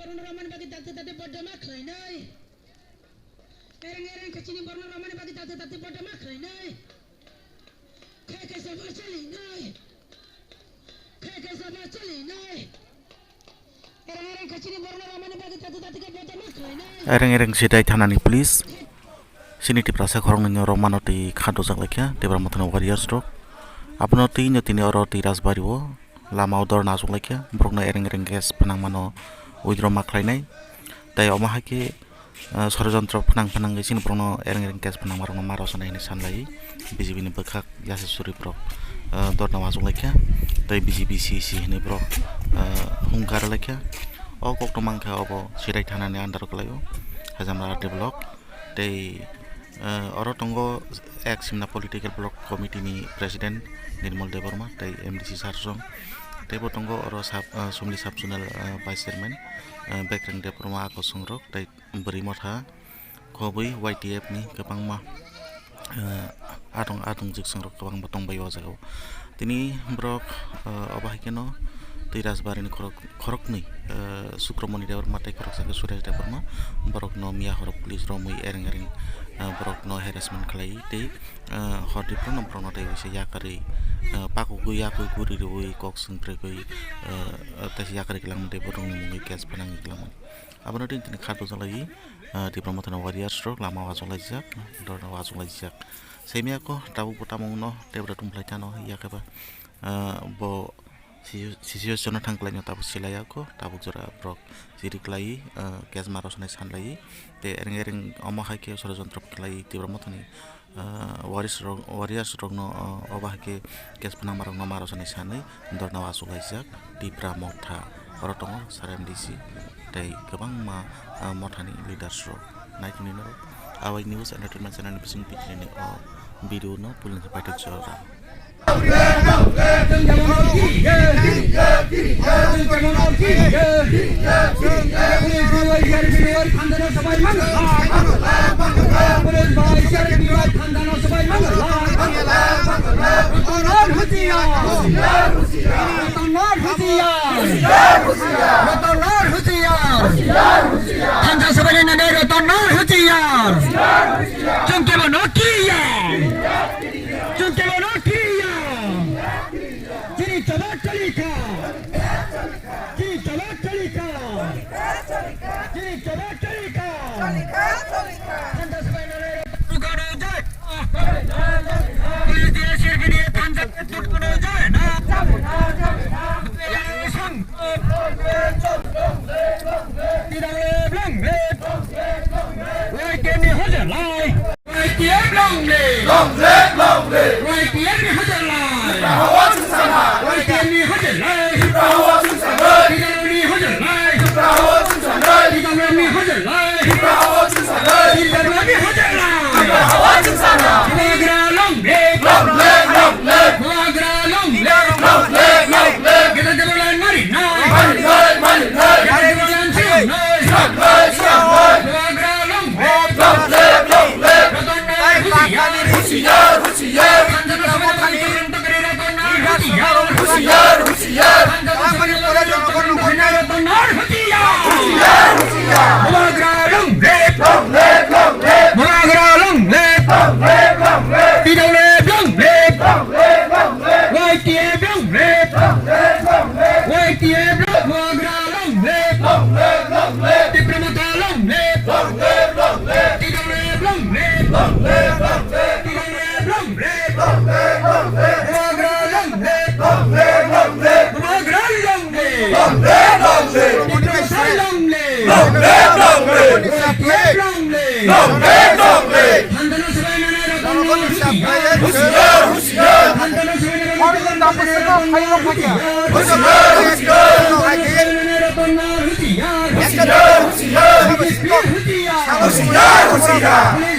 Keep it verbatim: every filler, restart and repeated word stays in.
Romani bagwi dakti dakti bodoma khlainai. Ereng ereng khe chini borno romani bagwi dakti dakti bodoma khlainai. Khe khe sabo chalinai. Khe khe sabo chalinai. Ereng ereng khe chini borno romani bagwi dakti dakti khe bodoma khlainai. Ereng ereng sidai thanani police. Chini Tiprasa khoroknwi no romano twi kha dojak laikha, Tipra Mothani warriors rok. Abono twi no tini oro twi Rajbari o lama o dorna achuk laikha, borokno ereng ereng gas phnang mano withdraw ma khlainai. Tai omo hai khe, ah, sorojontro phnang phnangwi chini borokno ereng ereng gas phnang ma rokno ma rwchanai hinwi sanlai B J P ni bwkhak yasa suri borok, ah, dorna o achuk laikha. Tai B J P C C hinwi borok, ah, hungkar laikha. O kokno mankha obo Sirai thanani under o kwlaio, Hajamara R D block. Tei, eh, oro tongo Ek Simna Political Block Committee ni President Nirmal Debbarma tei M D C Sarsong. Tei bo tongo oro sub, eh, Sumli Sub Zonal, eh, Vice Chairman, eh, Bekreng Debbarma, Akosong rok tei Bwrwi Motha, Khobwi Y T F ni kwbangma, eh, atong atong jikson rok kwbangma tongbaio o jaga o. Tini borok, eh, obo hai kheno twi Rajbari ni khorok, khoroknwi, eh, Sukramoni Debbarma tei khoroksa khe Suresh Debbarma. Borokno miya horok police romwi ereng ereng, eh, borokno harassment khlai tei, eh, hor diphuru no borokno tei waisa yakarwi, eh, pakugwi yakwi guri rwui kok swng kwrwgwi, eh, tei yakarwi kwlangma tei borokni mungwi case phanangwi kwlangmani. Abono tini tini kha dojak laiwi, eh, Tipra Mothani warriors rok lama o achuk laijak, dorna o achuk laijak. Semiya ko tabuk bo tamo wngno tei bwrwi tongphlai tano yakhe ba, eh, bo Sisu-, situation no thang khlaino tabuk silai ya kho, tabuk jora borok chiri khlai, eh, case ma rwchanai sanlai, tei ereng ereng omo hai khe sorojontro khlai Tipra Mothani, eh, warriors rok, warriors rokno, eh, obo hai khe case phnangma rokno ma rwchanai sanwi dorna o achuk laijak Tipra Motha, oro tongo sir M D C tei kwbangma, eh, Mothani leaders rok. Naitongni norok Awai News Entertainment channel ni bising pitini o video no pulni paithak jora. Thansa sabai nani Ratan Lal husiar. Chwng kebo no kiya. Chwng kebo no kiya. Chini chaba chalika. Chini chaba chalika. Chini chaba chalika. Thansa sabai nani Ratan Lal jai. Police dia sir ke dia thansa ke tut kono jai na. Tidang le blang le. Y T F ni hajar lai. Y T F long live. Long live, long live. Y T F ni hajar lai. Hawa chwng sana. Y T F ni hajar lai. Hawa chwng sana. Tidang ni hajar lai. Hawa chwng sana. Tidang ni hajar lai. Hawa chwng sana. Tidang ni hajar lai. Hawa chwng sana. Bubagra long live. Long live, long live. Bubagra long live. Long live, long live. Gita gita lai mari nai. Mari nai, mari nai. Gita gita lai chwng nai. Chwng nai, chwng nai. Bubagra long live. Long live, long live. Ratan Lal husiar. Husiar, husiar. Thansa sabai nani Ratan Lal husiar. Husiar, husiar. Thansa sabai nani Ratan Lal husiar. Husiar, husiar. Bubagra long live. Long live, long live. Bubagra long live. Long live, long live. T W F long live. Long live, long live. Y T F long live. Long live, long live. Y T F long, Bubagra long live. Long live, long live. Tipra Motha long live. Long live, long live. T W F long live. Long live, long live. T W F long live. Long live, long live. Bubagra long live. Long live, long live. Bubagra long live. Long live, long live. Tipra Motha long live. Long live, long live. Y T F long live. Long live, long live. Thansa sabai nani Ratan Lal husiar. Husiar, husiar. Thansa sabai nani Ratan Lal husiar. Husiar, husiar. Husiar, husiar. Husiar, husiar.